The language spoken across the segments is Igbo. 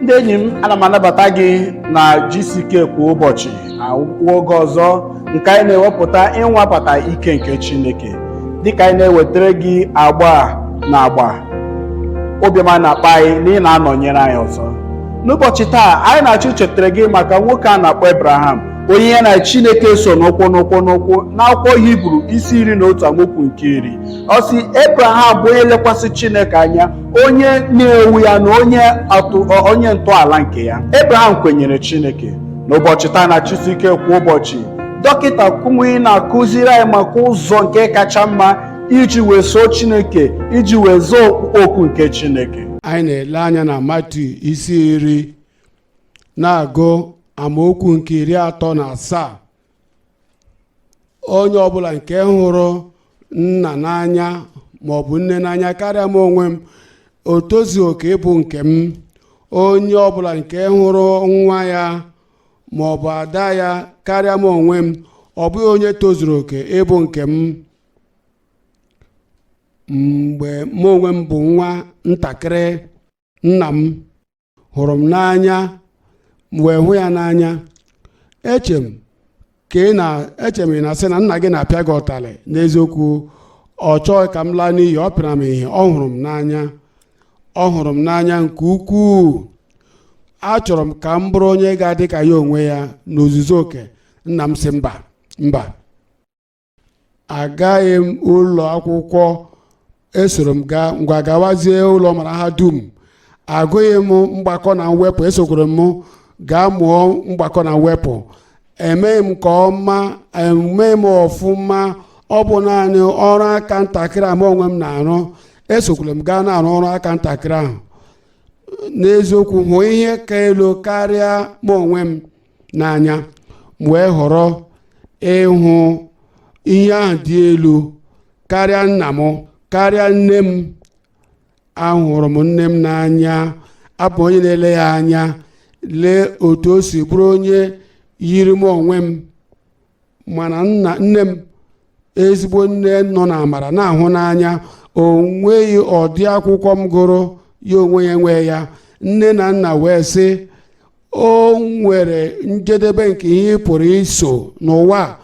Ndị enyi m, ana m anabata gị na GCK kwa ụbọchị akwụkwọ oge ọzọ nke anyị na-ewepụta ịnwapụta ike nke Chineke dịka anyị na-ewetara gị agba a na agba obiọma na-akpa anyị na ị na-anọnyere anyị ọzọ. N'ụbọchị taa, anyị na-achọ ichetara gị maka nwoke a na-akpọ Abraham, onye ya na Chineke so n'ụkwụ n'ụkwụ n'ụkwụ. N'akwụkwọ Hibru isi 11 amaokwu nke 10, ọ sị, Abraham bụ onye lekwasị Chineke anya, onye na-ewu ya na onye ntọala nke ya. Abraham kwenyere Chineke. N'ụbọchị taa na GCK kwa ụbọchị, Dọkịta Kumuyi na-akụziri anyị maka ụzọ nke kacha mma iji wee soo Chineke, iji wee zaa oku nke Chineke. Anyị na-ele anya na Matiu isi 10, na-agụ amaokwu nke 37. Onye ọbụla nke hụrụ nna n'anya ma ọ bụ nne n'anya karịa m onwe m, o tozughị oke ịbụ nke m. Onye ọbụla nke hụrụ nwa ya ma ọ bụ ada ya karịa m onwe m, ọ bụghị onye tozuru oke ịbụ nke m. Mgbe m onwe m bụ nwa ntakịrị, nna m hụrụ m n'anya, m wee hụ ya n'anya. Eche m ka ị na eche m ị na-asị na nna gị na-apịa gị ụtalị. N'eziokwu, ọ chọghị ka m laa n'iyi. Ọ pịara m ihe, ọ hụrụ m n'anya, ọ hụrụ m n'anya nke ukwuu. Achọrọ m ka m bụrụ onye ga-adị ka ya onwe ya n'ozuzu oke. Nna m sị mba, mba, agaghị m ụlọ akwụkwọ. Esoro m gaa ngwa gawazie ụlọ mara ha dum. Agụghị m mgbakọ na mwepụ, esokwara m gaa mụọ mgbakọ na mwepụ. Emeghị m nke ọma, emeghị m ọfụma. Ọ bụ naanị ọrụ aka ntakịrị a m onwe m na-arụ. Esokwara m gaa na-arụ ọrụ aka ntakịrị ahụ. N'eziokwu, hụ ihe ka elu karịa m onwe m n'anya, m wee họrọ ịhụ ihe ahụ dị elu karịa nna m, karịa nne m. Ahụrụ m nne m n'anya, abụ onye na-ele ya anya, lee otu o si bụrụ onye yiri m onwe m. Mana nna nne m, ezigbo nne nọ n'amara na-ahụ n'anya, o nweghị ọdị akwụkwọ m gụrụ, ya onwe ya enweghị ya. Nne na nna wee sị, o nwere njedebe nke ihe ị pụrụ iso n'ụwa a.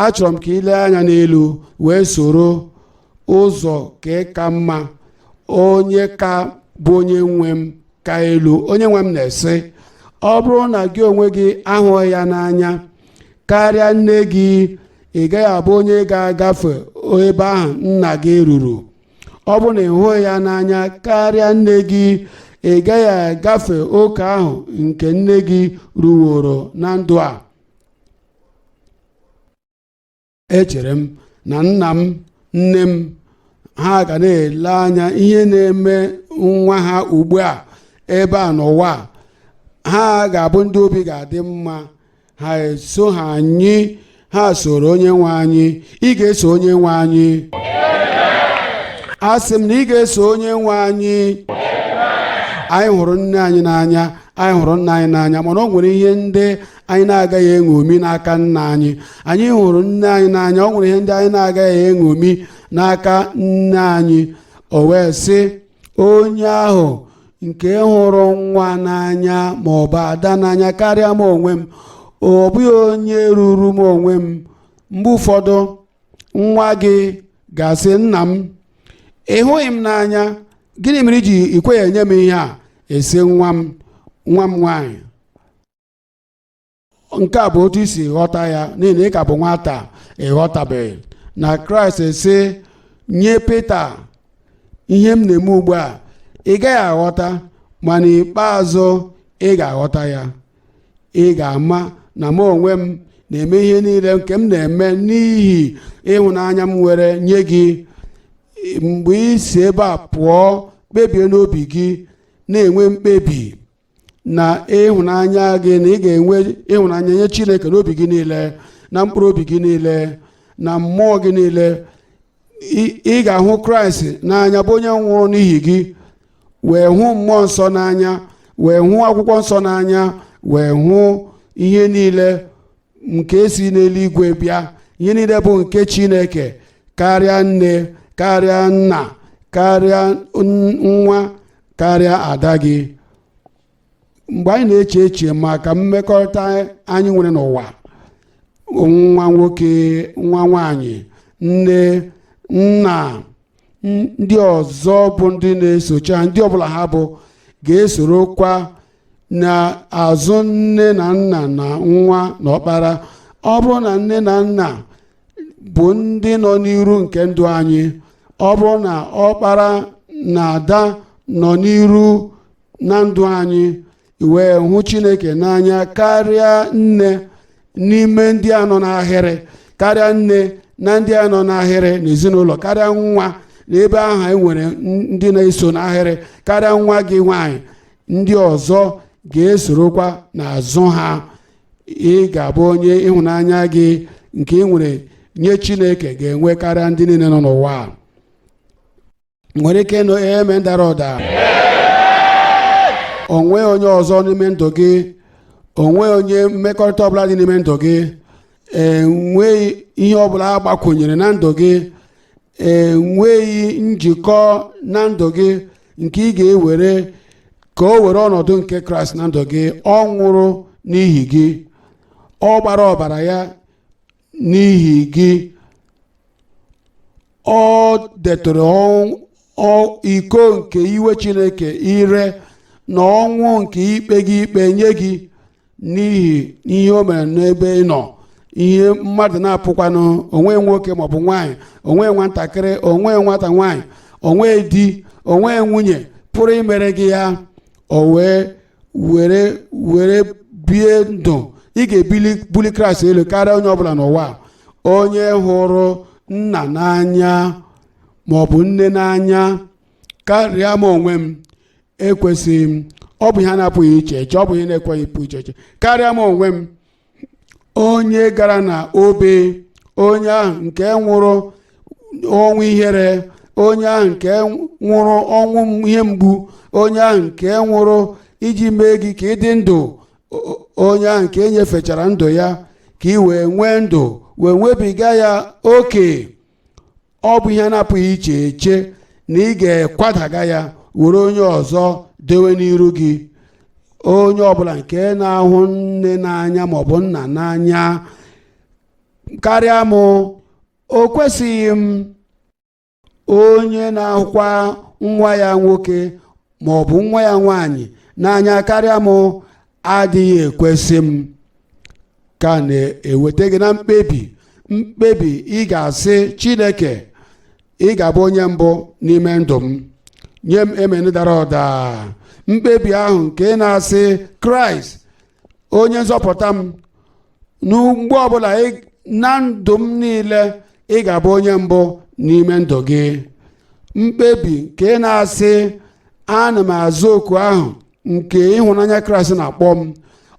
Achọrọ m ka ị lee anya n'elu wee soro ụzọ ka ị ka mma. Onye ka bụ onye nwe m ka elu, onye nwe m na-esi, ọ bụrụ na gị onwe gị ahụghị ya n'anya karịa nne gị, ị gaghị abụ onye ga-agafe ebe ahụ nna gị ruru. Ọ bụrụ na ị hụghị ya n'anya karịa nne gị, ị gaghị agafe oke ahụ nke nne gị ruworo na ndụ a. Echere m na nna m, nne m, ha ga na-ele anya ihe na-eme nwa ha ugbu a ebe a n'ụwa. Ha ga-abụ ndị obi ga-adị mma. Ha eso ha anyị, ha soro onye nwe anyị. Ị ga-eso onye nwe anyị. Asị m na ị ga-eso onye nwe anyị. Anyị hụrụ nne anyị n'anya, anyị hụrụ nna anyị n'anya, mana o nwere ihe ndị anyị na-agaghị eṅomi n'aka nna anyị. Anyị hụrụ nne anyị n'anya, o nwere ihe ndị anyị na-agaghị eṅomi n'aka nne anyị. O wee sị, onye ahụ nke hụrụ nwa n'anya ma ọ bụ ada n'anya karịa m onwe m, ọ bụghị onye ruru m onwe m. Mgbe ụfọdụ nwa gị ga-asị, nna m, ị hụghị m n'anya, gịnị mere iji ikweghị enye m ihe a? Esi nwa m, nwa m nwaanyị, nke a bụ otu i si ghọta ya, n'ihi na ị ka bụ nwata, ị ghọtabeghị na Kraịst sị nye Pita, ihe m na-eme ugbu a ị gaghị aghọta, mana ikpeazụ ị ga-aghọta ya. Ị ga-ama na m onwe m na-eme ihe niile nke m na-eme n'ihi ịhụnanya m nwere nye gị. Mgbe ị si ebe a pụọ, kpebie n'obi gị, na-enwe mkpebi na ịhụnanya gị, na ị ga-enwe ịhụnanya nye Chineke n'obi gị niile, na mkpụrụ obi gị niile, na mmụọ gị niile. Ị ga-ahụ Kraịst n'anya, bụ onye nwụrụ n'ihi gị, wee hụ mmụọ nsọ n'anya, wee hụ akwụkwọ nsọ n'anya, wee hụ ihe niile nke si n'eluigwe bịa, ihe niile bụ nke Chineke, karịa nne, karịa nna, karịa nwa, karịa ada gị. Mgbe anyị na-eche eche maka mmekọrịta anyị nwere n'ụwa, nwa nwoke, nwa nwanyị, nne, nna, ndị ọzọ bụ ndị na-esocha, ndị ọbụla ha bụ, ga-esorokwa n'azụ nne na nna na nwa na ọkpara. Ọ bụrụ na nne na nna bụ ndị nọ n'iru nke ndụ anyị, ọ bụrụ na ọkpara na ada nọ n'iru na ndụ anyị, wee hụ Chineke n'anya karịa nne n'ime ndị a nọ n'ahịrị, karịa nne na ndị a nọ n'ahịrị n'ezinụlọ, karịa nwa n'ebe ahụ e nwere ndị na-eso n'ahịrị, karịa nwa gị nwanyị, ndị ọzọ ga-esorokwa n'azụ ha. Ị ga-abụ onye ịhụnanya gị nke ị nwere nye Chineke ga-enwe karịa ndị niile nọ n'ụwa a. Nwere ike ịnụ amen dara ụda? Onwe onye ọzọ n'ime ndụ gị, onwe onye mmekọrịta ọbụla dị n'ime ndụ gị, enweghị ihe ọbụla agbakwunyere na ndụ gị, enweghị njikọ na ndụ gị nke ị ga-ewere ka o were ọnọdụ nke Kraịst na ndụ gị. Ọ nwụrụ n'ihi gị, ọ gbara ọbara ya n'ihi gị, ọ detụrụ iko nke iwe Chineke ire na ọnwụ nke ikpe gị ikpe nye gị n'ihi ihe o mere n'ebe ị nọ. Ihe mmadụ na-apụkwanụ, onwe nwoke maọbụ nwaanyị, onwe nwatakịrị, onwe nwata nwaanyị, onwe di, onwe nwunye pụrụ imere gị ya. O wee were bie ndụ. Ị ga-ebili buli Kraịst elu karịa onye ọbụla n'ụwa. Onye hụrụ nna n'anya maọbụ nne n'anya karịa m onwe m ekwesịghị m. Ọ bụ ihe a na-apụghị iche eche, ọ bụ ihe na-ekweghị ịpụ iche eche karịa m onwe m. Onye gara na obe, onye ahụ nke nwụrụ ọnwụ ihere, onye ahụ nke nwụrụ ọnwụ ihe mgbu, onye ahụ nke nwụrụ iji mee gị ka ị dị ndụ, onye ahụ nke enyefechara ndụ ya ka ị wee nwee ndụ, wee nwebiga ya oke. Ọ bụ ihe na-apụghị iche eche na ị ga-ekwadaga ya were onye ọzọ dewe n'iru gị. Onye ọbụla nke na-ahụ nne n'anya maọbụ nna n'anya karịa m, o kwesịghị m. Onye na-ahụkwa nwa ya nwoke maọbụ nwa ya nwaanyị n'anya karịa m adịghị ekwesị m. Ka na-eweta gị na mkpebi ị ga-asị Chineke, ị ga-abụ onye mbụ n'ime ndụ m. Nye m amen dara ụda. Mkpebi ahụ nke na-asị, Kraịst onye nzọpụta m, n'mgbe ọbụla na ndụ m niile, ị ga-abụ onye mbụ n'ime ndụ gị. Mkpebi nke na-asị, ana m azụ oku ahụ nke ịhụnanya Kraịst na-akpọ m.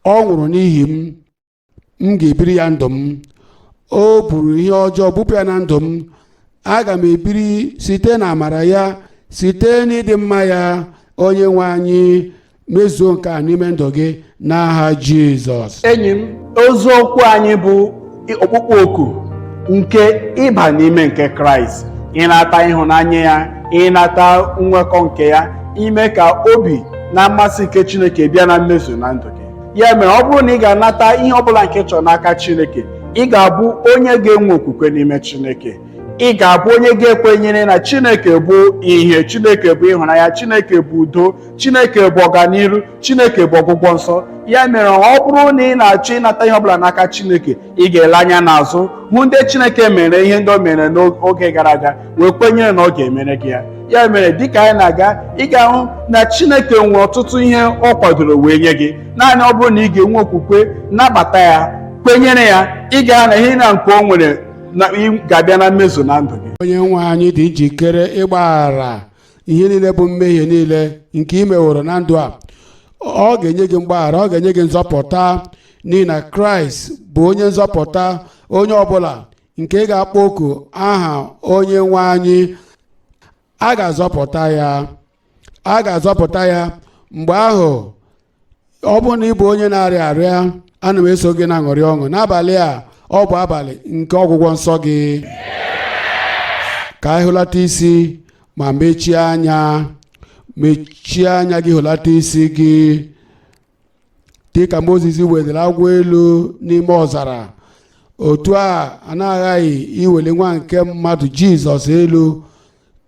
Ọ nwụrụ n'ihi m, m ga-ebiri ya ndụ m. O buru ihe ọjọọ bupụ ya na ndụ m. Aga m ebiri site na amara ya, site n'ịdị mma ya. Onye nwe anyị mezuo nke a n'ime ndụ gị n'aha Jizọs. Enyi m, oziokwu anyị bụ ọkpụkpọ oku nke ịba n'ime nke Kraịst, ịnata ịhụnanya ya, ịnata nwekọ nke ya, ime ka obi na mmasị nke Chineke bịa na mmezu na ndụ gị. Ya mere, ọ bụrụ na ị ga-anata ihe ọbụla nke chọrọ n'aka Chineke, ị ga-abụ onye ga-enwe okwukwe n'ime Chineke. Ị ga-abụ onye ga-ekwenyere na Chineke bụ ihe, Chineke bụ ịhụnanya, Chineke bụ udo, Chineke bụ ọganiru, Chineke bụ ọgwụgwọ nsọ. Ya mere, ọ bụrụ na ị na-achọ ịnata ihe ọbụla n'aka Chineke, ị ga-ele anya n'azụ hụ ndị Chineke mere ihe ndị o mere n'oge gara aga, wee kwenyere na ọ ga-emere gị ya. Ya mere, dịka anyị na-aga, ị ga-ahụ na Chineke nwere ọtụtụ ihe ọ kwadoro wee nye gị. Naanị ọ bụrụ na ị ga-enwe okwukwe, nabata ya, kwenyere ya, ị ga na ihe na nke o nwere na ị ga-abịa na mmezu na ndụ gị. Onye nwe anyị dị njikere ịgbaghara ihe niile bụ mmehie niile nke ị meworo na ndụ a. Ọ ga-enye gị mgbaghara, ọ ga-enye gị nzọpụta, n'ihi na Kraịst bụ onye nzọpụta. Onye ọbụla nke ga-akpọ oku aha onye nwe anyị, a ga-azọpụta ya, a ga-azọpụta ya. Mgbe ahụ, ọ bụrụ na ị bụ onye na-arịa arịa, ana m eso gị na-aṅụrị ọṅụ n'abalị a. Ọ bụ abalị nke ọgwụgwọ nsọ gị. Ka anyị hụlata isi ma mechie anya. Mechie anya gị, hụlata isi gị. Dịka Mozis weliri agwọ elu n'ime ọzara, otu a na-aghaghị iweli nwa nke mmadụ Jizọs elu,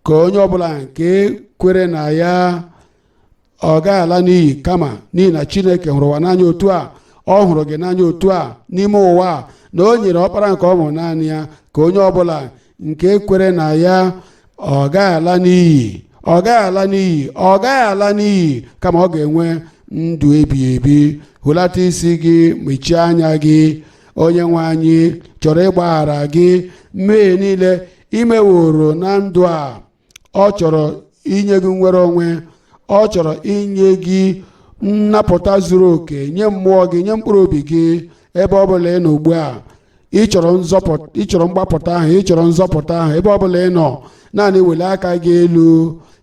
ka onye ọbụla nke kwere na ya ọ gaghị ala n'iyi, kama n'ihi na Chineke hụrụ ụwa n'anya otu a, ọ hụrụ gị n'anya otu a n'ime ụwa a, na o nyere ọkpara nke ọ mụrụ naanị ya, ka onye ọbụla nke kwere na ya ọ gaghị ala n'iyi, ọ gaghị ala n'iyi, ọ gaghị ala n'iyi, kama ọ ga-enwe ndụ ebighị ebi. Hụlata isi gị, mechie anya gị. Onye nwe anyị chọrọ ịgbaghara gị mmehie niile imeworo na ndụ a. Ọ chọrọ inye gị nnwere onwe. Ọ chọrọ inye gị nnapụta zuru oke nye mmụọ gị, nye mkpụrụ obi gị. Ebe ọ bụla ị nọ ugbu a, ị chọrọ nzọpụta, ị chọrọ mgbapụta ahụ, ị chọrọ nzọpụta ahụ. Ebe ọ bụla ị nọ, naanị wele aka gị elu,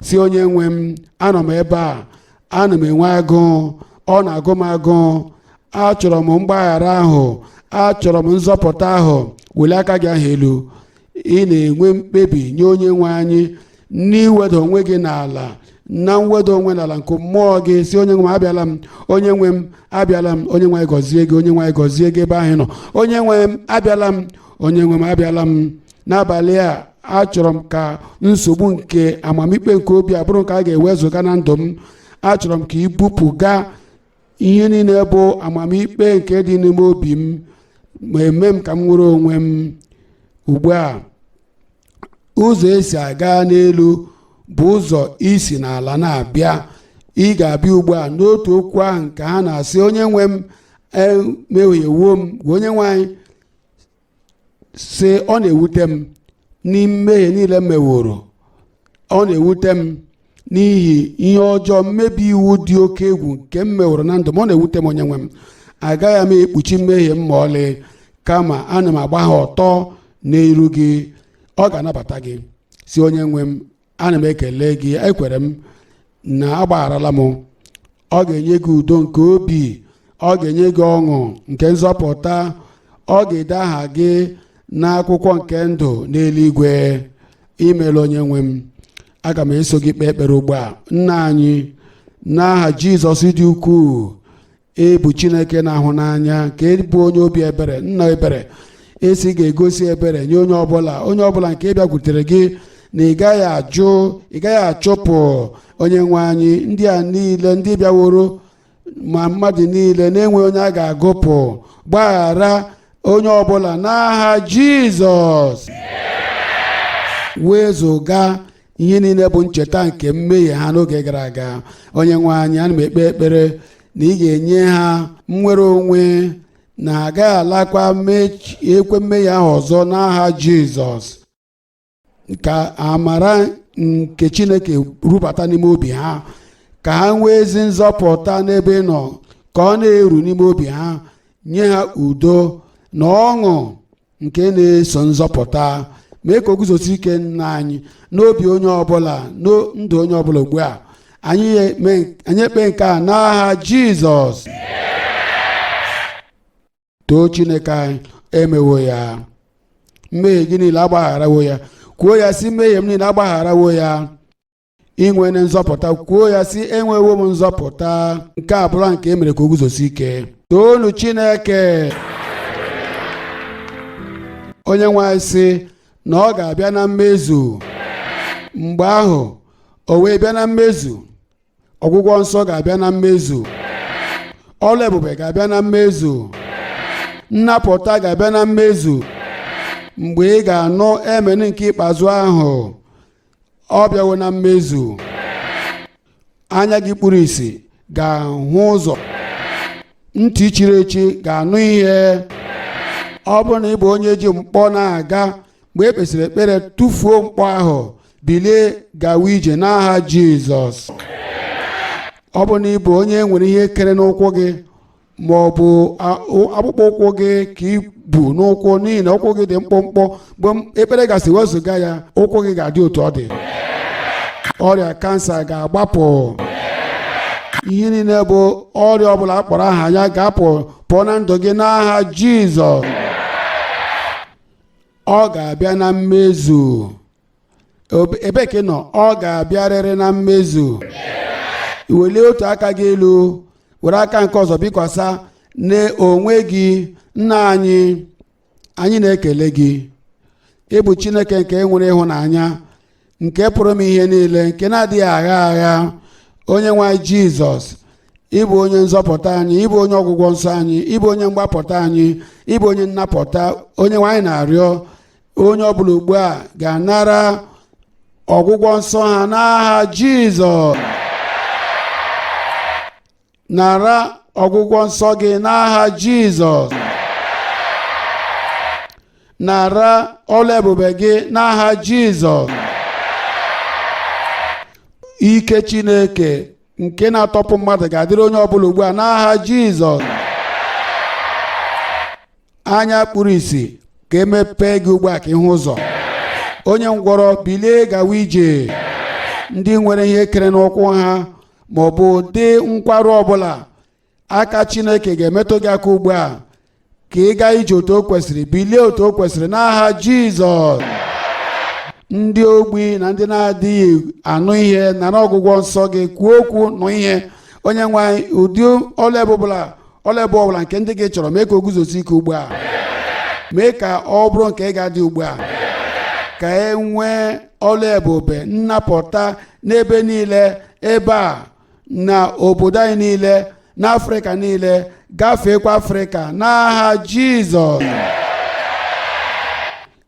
si, "Onye nwe m, anọ m ebe a, ana m enwe agụụ, ọ na-agụ m agụụ, achọrọ m mgbaghara ahụ, achọrọ m nzọpụta ahụ." Wele aka gị ahụ elu. Ị na-enwe mkpebi nye onye nwe anyị n'iweda onwe gị n'ala, na mweda onwe n'ala nke mmụọ gị, si, "Onye nwe m, abịala m. Onye nwe m, abịala m." Onye nwe anyị gọzie gị. Onye nwe anyị gọzie gị ebe ahụ ị nọ. "Onye nwe m, abịala m. Onye nwe m, abịala m n'abalị a. Achọrọ m ka nsogbu nke amamikpe nke obi a bụrụ nke a ga-ewezụga na ndụ m. Achọrọ m ka ị bupụga ihe niile bụ amamikpe nke dị n'ime obi m, ma eme m ka m nwere onwe m ugbu a." Ụzọ esi aga n'elu bụ ụzọ isi n'ala na-abịa. Ị ga-abịa ugbu a n'otu okwu ahụ nke ha na-asị, "Onye nwe m, emehiewo m." Gwa onye nwe anyị sị, "Ọ na-ewute m n'mmehie niile m meworo. Ọ na-ewute m n'ihi ihe ọjọọ, mmebi iwu dị oke egwu nke m meworo na ndụ m. Ọ na-ewute m, onye nwe m. Agaghị m ekpuchi mmehie m ma ọlị, kama ana m agba ha ọtọ n'iru gị." Ọ ga-anabata gị. Si, "Onye nwe m, ana m ekele gị, ekwere m na agbagharala m." Ọ ga-enye gị udo nke obi. Ọ ga-enye gị ọṅụ nke nzọpụta. Ọ ga-ede aha gị n'akwụkwọ nke ndụ n'eluigwe. Imeela, onye nwe m. Aga m eso gị kpee ekpere ugbu a. Nna anyị, n'aha Jizọs dị ukwuu, ịbụ Chineke na-ahụ n'anya, nke bụ onye obi ebere, nna ebere, esi ga-egosi ebere nye onye ọbụla, onye ọbụla nke bịakwutere gị, na ị gaghị ajụ, ị gaghị achụpụ. Onye nwe anyị, ndị a niile ndị bịaworo, ma mmadụ niile na-enweghị onye a ga-agụpụ, gbaghara onye ọbụla n'aha Jizọs. Wezụga ihe niile bụ ncheta nke mmehie ha n'oge gara aga. Onye nwe anyị, ana m ekpe ekpere na ị ga-enye ha nnwere onwe, na agaghị alakwa ekwe mmehie ahụ ọzọ n'aha Jizọs. Ka amara nke Chineke rubata n'ime obi ha, ka ha nwee ezi nzọpụta n'ebe ị nọ, ka ọ na-eru n'ime obi ha, nye ha udo na ọṅụ nke na-eso nzọpụta. Mee ka o guzosi ike, nna anyị, n'obi onye ọbụla, ndụ onye ọbụla ugbu a. Anyị ekpe nke a n'aha Jizọs. Too Chineke anyị. Emewo ya. Mmehie gị niile agbagharawo ya. Kwuo ya, si, "Mmehie m niile agbagharawo ya." Inwere nzọpụta. Kwuo ya, si, "Enwewo m nzọpụta." Nke a bụla nke e mere ka o guzosi ike. Toonu Chineke. Onye nwe anyị sị na ọ ga-abịa na mmezu. Mgbe ahụ o wee bịa na mmezu. Ọgwụgwọ nsọ ga-abịa na mmezu. Ọlụ ebube ga-abịa na mmezu. Nnapụta ga-abịa na mmezu. Mgbe ị ga-anụ amen nke ikpeazụ ahụ, ọ bịawo na mmezu. Anya gị kpuru ìsì ga-ahụ ụzọ. Ntị chiri echi ga-anụ ihe. Ọ bụrụ na ị bụ onye ji mkpọ na-aga, mgbe e kpesịrị ekpere, tụfuo mkpọ ahụ, bilie gawa ije n'aha Jizọs. Ọ bụrụ na ị bụ onye nwere ihe kere n'ụkwụ gị, ma ọ bụ akpụkpọ ụkwụ gị ka ị bụ n'ụkwụ, n'ihi na ụkwụ gị dị mkpụmkpụ, mgbe ekpere gasị, wezụga ya, ụkwụ gị ga-adị otu ọ dị. Ọrịa kansa ga-agbapụ. Ihe niile bụ ọrịa ọbụla akpọrọ aha ya ga-apụ, pụọ na ndụ gị n'aha Jizọs. Ọ ga-abịa na mmezu. Ebe ka ị nọ, ọ ga-abịarịrị na mmezu. Welie otu aka gị elu. Were aka nke ọzọ bikwasa n'onwe gị. Nna anyị, anyị na-ekele gị. Ị bụ Chineke nke nwere ịhụnanya, nke pụrụ ime ihe niile, nke na-adịghị agha agha. Onye nwe anyị Jizọs, ịbụ onye nzọpụta anyị, ịbụ onye ọgwụgwọ nsọ anyị, ịbụ onye mgbapụta anyị, ịbụ onye nnapụta. Onye nwe anyị, na-arịọ onye ọbụla ugbu a ga-anara ọgwụgwọ nsọ ha n'aha Jizọs. Nara ọgwụgwọ nsọ gị n'aha Jizọs. Nara ọlụ ebube gị n'aha Jizọs. Ike Chineke nke na-atọpụ mmadụ ga-adịrị onye ọbụla ugbu a n'aha Jizọs. Anya kpuru isi, ka emepee gị ugbu a ka ịhụ ụzọ. Onye ngwọrọ, bilie gawa ije. Ndị nwere ihe kere n'ụkwụ ha ma ọ bụ ụdị nkwarụ ọbụla, aka Chineke ga-emetụ gị aka ugbu a ka ị gaa ije otu o kwesịrị, bilie otu o kwesịrị n'aha Jizọs. Ndị ogbi na ndị na-adịghị anụ ihe, nara ọgwụgwọ nsọ gị. Kwuo okwu, nụ ihe. Onye nwe anyị, ụdị ọlụ ebe ọbụla nke ndị gị chọrọ, mee ka o guzosi ike ugbu a. Mee ka ọ bụrụ nke ị ga-adị ugbu a, ka e nwee ọlụ ebube nnapụta n'ebe niile, ebe a na obodo anyị niile, n'Afrịka niile, gafeekwa Afrịka n'aha Jizọs.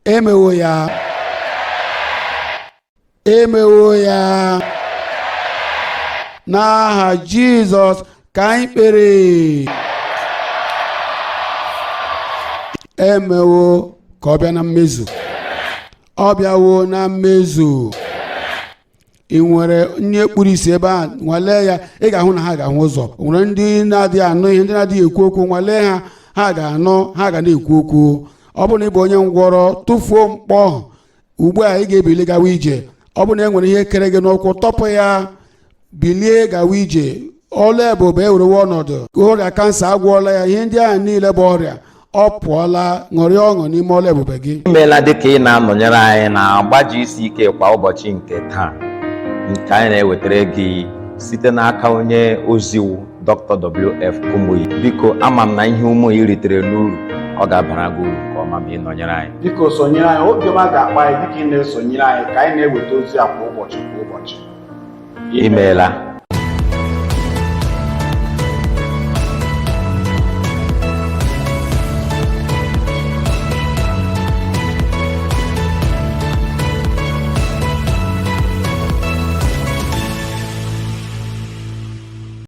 Emewo ya, emewo ya. N'aha Jizọs ka anyị kpere. Emewo ka ọ bịa na mmezu. Ọ bịawo na mmezu. Ị nwere onye kpuru isi ebe a, nwalee ya, ị ga-ahụ na ha ga-ahụ ụzọ. O nwere ndị na-adịghị anụ ihe, ndị na-adịghị ekwu okwu, nwalee ha, ha ga-anụ, ha ga na-ekwu okwu. Ọ bụrụ na ị bụ onye ngwọrọ, tụfuo mkpọ ugbu a, ị ga-ebili gawa ije. Ọ bụrụ na e nwere ihe kere gị n'ụkwụ, tọpụ ya, bilie gawa ije. Ọlụ ebube ewerewo ọnọdụ. Ọrịa kansa agwọọla ya. Ihe ndị ahụ niile bụ ọrịa, ọ pụọla. Ṅụrịa ọṅụ n'ime ọlụ ebube gị. Imeela dịka ị na-anọnyere anyị na GCK kwa ụbọchị nke taa, nke anyị na-ewetara gị site n'aka onye oziwu Dr. W.F. Kumuyi. Biko, ama m na ihe ụmụ ị ritere n'uru, ọ ga-abara gị uru nke ọma ma ị nọnyere anyị. Biko sonyere anyị. Obiọma ga-akpa anyị dịka ị na-esonyere anyị ka anyị na-eweta ozi a kwa ụbọchị kwa ụbọchị. Imeela.